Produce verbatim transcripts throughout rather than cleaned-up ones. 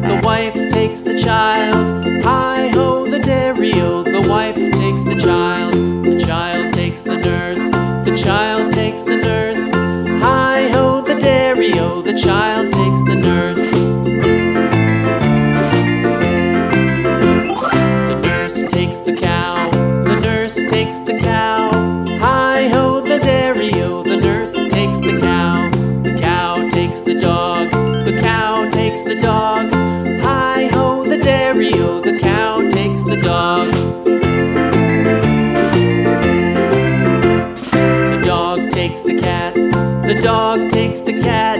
The wife takes the child. Hi ho, the dairy-o. The wife takes the child. The child takes the nurse. The child takes the nurse. Hi ho, the dairy-o. The child takes the nurse. The nurse takes the cow. The nurse takes the cow. Hi ho, the dairy-o. The nurse takes the cow. The cow takes the dog. The cow takes the dog. Hi ho, the dairy-o. The cow takes the dog. The dog takes the cat. The dog takes the cat.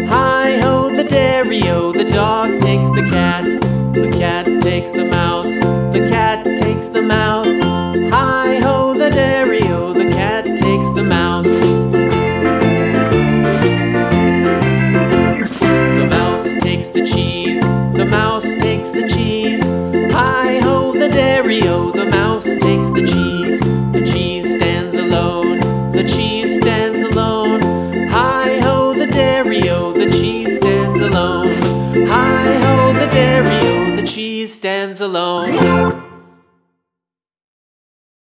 Hi ho, the dairy-o. The dog takes the cat. The cat takes the mouse.